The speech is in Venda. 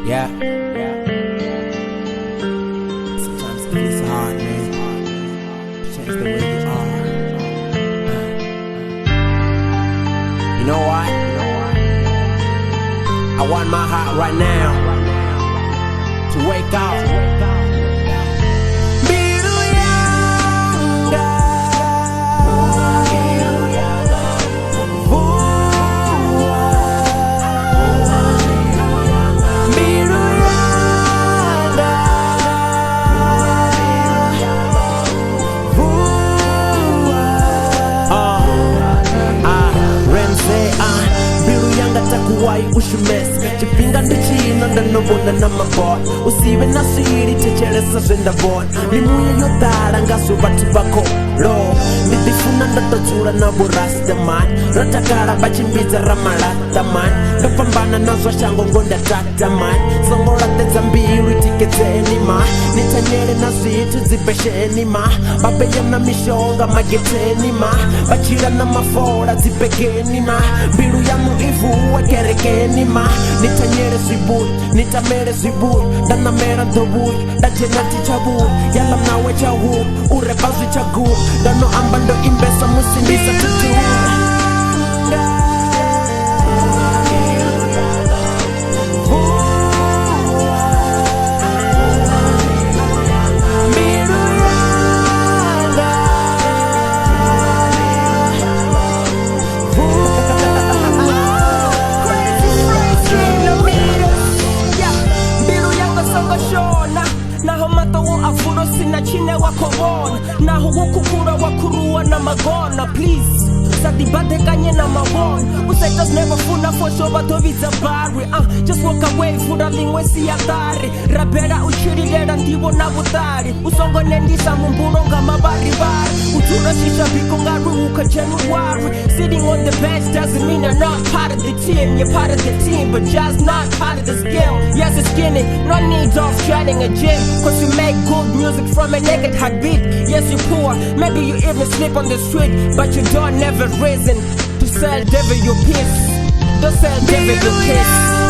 Yeah. Sometimes it is hard, man. Change the way you are. You know what? I want my heart right now to wake up. Takuwai ushumesi tshifhinga ndi tshino ndo no vhona na mabona usive na swili thetshelesa zwe nda vhona mimuya yo ḓala ngazwo vhathu vha khou ndi ḓifuna ndo to dzula na vho Rastaman ro takala vha tshimbidza ramalaṱa man ndo fhambana na zwa shango ngo nda tata man songo laṱedza mbilu tikedzeni ma ni thanyele na zwithu dzi fesheni ma vha vheye na mishonga magetheni ma vha tshila na mafola dzi begeni ma mbilu yaṋu i vuwe kerekeni ma ni thanyele zwivhuya ni tamele zwivhuya nda ṋamela ḓo vhuya nda dzhena tshitshavhuya ya ḽa nawe tsha huya u repa zwi tsha guma ndo no amba ndo imbesa musi ndi sa thu. Sina chine wako na hukukura wakuruwa na magona. Please sadibadekanye na mawona usaita never funa for sure batovitsa bari. Just walk away fura lingwe siyatari rabera uchirilera ndivo na vutari usongo nendisa mumbulo nga mabaribari utura shisha biko ngari uka January. Sitting on the bench doesn't mean you're not part of the team. You're part of the team but just not part of the skill. Yes, it's skinny, no need of shining a gym, cause you make good music from a naked heartbeat. Yes, you're poor, maybe you even sleep on the street, but you don't never reason to sell devil your peace. Don't sell devil your peace.